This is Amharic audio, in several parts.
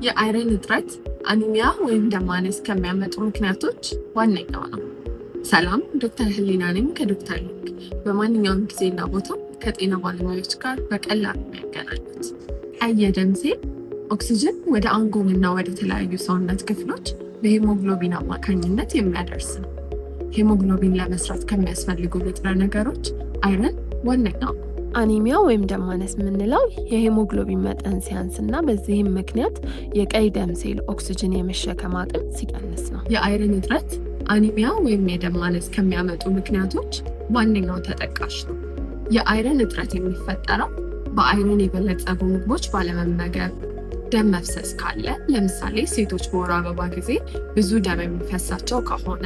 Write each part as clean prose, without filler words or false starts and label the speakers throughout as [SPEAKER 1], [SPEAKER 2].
[SPEAKER 1] የ iron እጥረት anemia ወይም ደም ማነስ ከሚያመጡ ምክንያቶች ዋነኛው ነው። ሰላም፣ ዶክተር ህሊና ነኝ ከዶክተር ሊንክ። በማንኛውም ጊዜና ቦታ ከጤና ባለሙያዎች ጋር በቀላሉ የሚያገናኙት። ቀይ የደም ሴል ኦክሲጅን ወደ አንጎልና ወደ ተለያዩ ሰውነት ክፍሎች በሄሞግሎቢን አማካኝነት የሚያደርስ ነው። ሄሞግሎቢን ለመስራት ከሚያስፈልጉ ንጥረ ነገሮች iron ዋነኛው ነው።
[SPEAKER 2] Anemia ወይም ደም ማነስ የምንለው የሄሞግሎቢን መጠን ሲያንስ እና በዚህም ምክንያት የቀይ ደም ሴል ኦክስጅን የመሸከም አቅም ሲቀንስ ነው።
[SPEAKER 1] የ iron እጥረት anemia ወይም የደም ማነስ ከሚያመጡ ምክንያቶች ዋነኛው ተጠቃሽ ነው። የ iron እጥረት የሚፈጠረው በ iron የበለጸጉ ምግቦች ባለመመገብ፣ ደም መፍሰስ ካለ፣ ለምሳሌ ሴቶች በወር አበባ ጊዜ ብዙ ደም የሚፈሳቸው ከሆነ፣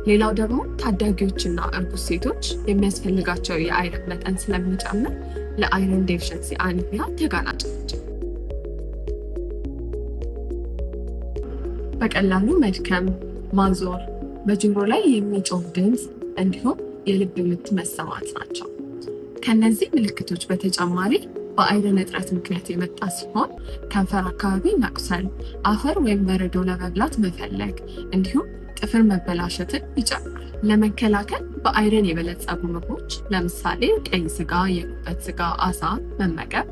[SPEAKER 1] ሌላው ደግሞ ታዳጊዎችና እርጉዝ ሴቶች የሚያስፈልጋቸው የ iron መጠን ስለሚጨምር ለ iron deficiency anemia ተጋላጭ ናቸው። በቀላሉ መድከም፣ ማዞር፣ በጆሮ ላይ የሚጮህ ድምፅ እንዲሁም የልብ ምት መሰማት ናቸው። ከነዚህ ምልክቶች በተጨማሪ በ iron እጥረት ምክንያት የመጣ ሲሆን ከንፈር አካባቢ መቁሰል፣ አፈር ወይም በረዶ ለመብላት መፈለግ እንዲሁም ጥፍር መበላሸትን ይጨምራል። ለመከላከል በ iron የበለጸጉ ምግቦች ለምሳሌ ቀይ ስጋ፣ የጉበት ስጋ፣ አሳ መመገብ፣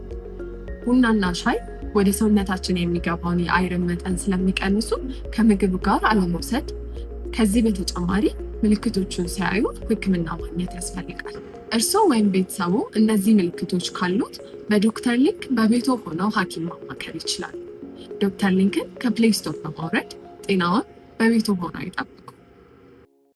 [SPEAKER 1] ቡናና ሻይ ወደ ሰውነታችን የሚገባውን የ iron መጠን ስለሚቀንሱ ከምግብ ጋር አለመውሰድ። ከዚህ በተጨማሪ ምልክቶቹን ሲያዩ ሕክምና ማግኘት ያስፈልጋል። እርስዎ ወይም ቤተሰቡ እነዚህ ምልክቶች ካሉት በዶክተር ሊንክ በቤቶ ሆነው ሐኪም ማማከር ይችላሉ። ዶክተር ሊንክን ከ Play Store በማውረድ ጤናውን በቤቶ ሆነው ይጠብቁ።